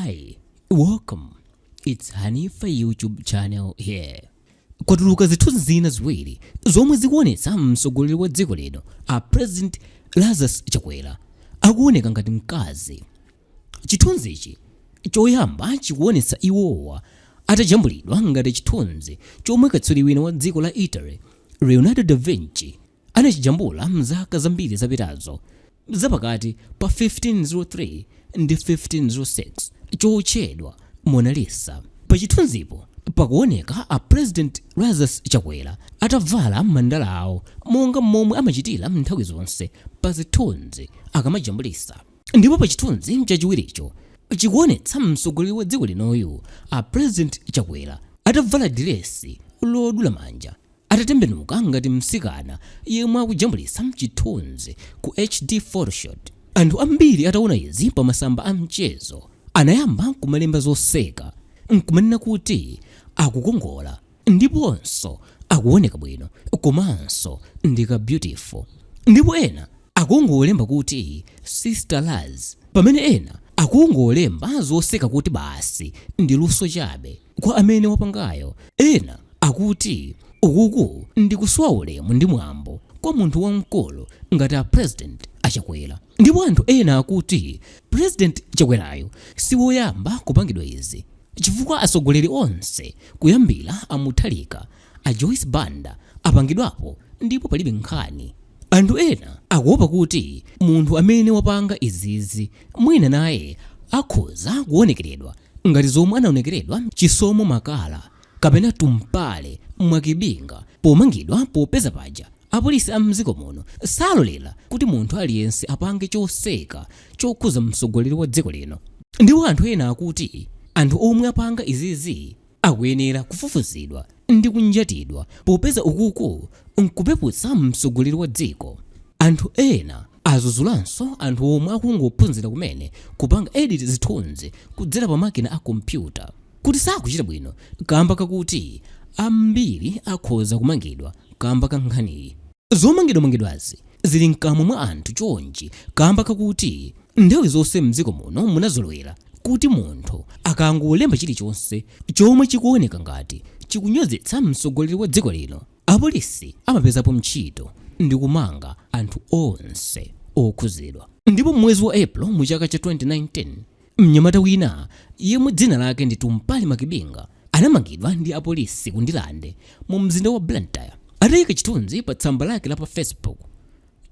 Hi, welcome. It's Hanifa YouTube channel here. Kwatuluka zithunzi zina ziwiri zomwe zikuonetsa mtsogoleri wa dziko lino a President Lazarus Chakwera akuoneka ngati mkazi. Chithunzichi choyamba chikuonetsa iwowa atajambulidwa ngati chithunzi chomwe katswiri wina wa dziko la Italy Leonardo da Vinci anachijambula mzaka zambiri zapitazo zapakati pa 1503 ndi 1506 chotchedwa Mona Lisa. Pa chithunzipo pakuoneka a President Lazarus Chakwera atavala mandala awo monga momwe amachitira nthawi zonse pa zithunzi akamajambulisa. Ndipo pa chithunzi chachiwiricho chikuonetsa mtsogoleri wa dziko linoyu a President Chakwera atavala diresi lodula manja atatembenuka ngati mtsikana yemwe akujambulitsa chithunzi ku HD photoshoot. Anthu ambiri ataona izi pa masamba a mchezo anayamba kumalemba zoseka nkumanena kuti akukongola ndiponso akuoneka bwino komanso ndi ka beautiful. Ndipo ena akungolemba kuti Sister Laz, pamene ena akungolemba zoseka kuti basi ndi luso chabe kwa amene wapangayo. Ena akuti ukuku ndi kusowa ulemu ndi mwambo kwa munthu wamkulu ngati a President a Chakwera. Ndipo anthu ena akuti President Chakwerayo si woyamba kupangidwa izi chifukwa atsogoleri onse kuyambira a Mutharika, a Joyce Banda apangidwapo ndipo palibe nkhani. Anthu ena akuopa kuti munthu amene wapanga izizi mwina naye akhoza kuonekeredwa ngati zomwe anaonekeredwa Chisomo Makala kapena Tumpale Mwakibinga pomangidwa, popeza paja apolisi a mdziko muno salolera kuti munthu aliyense apange choseka chokhuza mtsogoleri wa dziko lino. Ndipo anthu ena akuti anthu omwe apanga izizi akuyenera kufufuzidwa ndi kunjatidwa popeza ukuku nkupeputsa mtsogoleri wa dziko. Anthu ena azudzulanso anthu omwe akungophunzira kumene kupanga edit zithunzi kudzera pa makina a kompyuta kuti sakuchita bwino kamba kakuti ambiri akhoza kumangidwa kamba ka nkhaniyi. Zomangidwamangidwazi zili mkamwa mwa anthu chonchi kamba kakuti nthawi zonse mdziko muno munazolowera kuti munthu akangolemba chilichonse chomwe chikuoneka ngati chikunyozetsa mtsogoleri wa dziko lino, apolisi amapezapo ntchito ndi kumanga anthu onse okhuzidwa. Ndipo m'mwezi wa April mu chaka cha 2019, mnyamata wina yemwe dzina lake ndi Tumpale Makibinga anamangidwa ndi apolisi ku Ndirande mu mzinda wa Blantyre atayika chithunzi pa tsamba lake la pa Facebook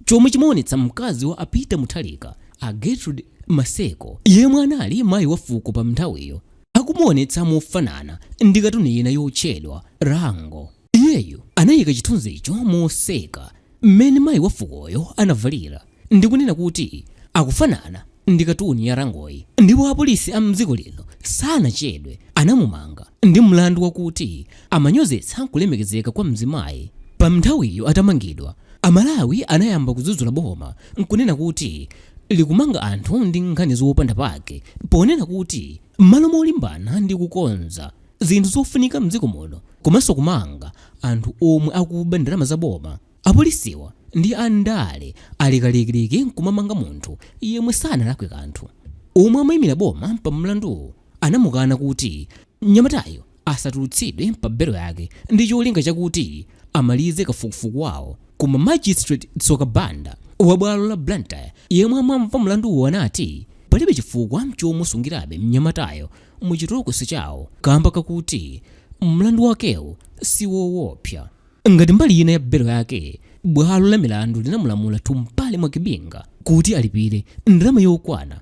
chomwe chimaonetsa mkazi wa a Peter Mutharika a Gertrude Maseko, yemwe anali mayi wa fuko pa nthawiyo, akumuonetsa mofanana ndi katuni ina yotchedwa Rango. Iyeyu anayika chithunzicho moseka mmene mayi wa fukoyo anavalira ndi kunena kuti akufanana ndi katuni ya Rangoyi, ndipo apolisi a mdziko lino sanachedwe anamumanga ndi mlandu wakuti amanyozetsa kulemekezeka kwa mzimayi. Pa nthawiyo atamangidwa, Amalawi anayamba kudzudzula boma nkunena kuti likumanga anthu ndi nkhani zopanda pake, ponena kuti mmalo molimbana ndi kukonza zinthu zofunika mdziko muno komanso kumanga anthu omwe akuba ndalama za boma, apolisiwa ndi andale ali kalikiliki nkumamanga munthu yemwe sanalakwe kanthu. Omwe amaimira boma pa mlanduwu anamukana kuti mnyamatayo asatulutsidwe pa belo yake ndi cholinga chakuti amalize kafukufuku wawo, koma Magistrate Tsoka Banda wa bwalo la Blantyre yemwe amamva mlanduwu anati palibe chifukwa chomusungirabe mnyamatayo mu chitolokosi chawo kamba kakuti mlandu wakewo si woopsa. Ngati mbali ina ya belo yake, bwalo la milandu linamulamula Tumpale Mwakibinga kuti alipire ndalama yokwana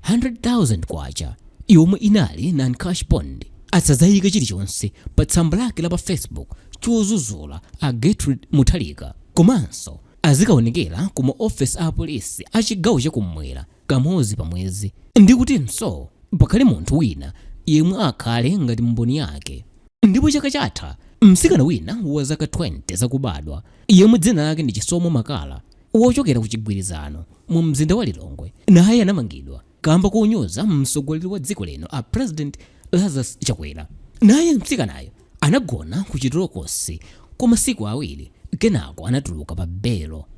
100,000 kwacha yomwe inali non cash bond, asadzayike chilichonse pa tsamba lake la pa Facebook chodzudzula a Gertrude Mutharika, komanso azikaonekera ku maofesi a apolisi a chigawo chakummwera kamodzi pa mwezi, ndi kutinso pakhale munthu wina yemwe akhale ngati mboni yake. Ndipo chaka chatha, mtsikana wina wa zaka 20 zakubadwa yemwe dzina lake ndi Chisomo Makala wochokera ku Chigwirizano mu mzinda wa Lilongwe naye anamangidwa kamba konyoza mtsogoleri wa dziko lino a President Lazarus Chakwera. Naye mtsikanayo anagona ku chitolokosi kwa masiku awiri kenako anatuluka pa belo.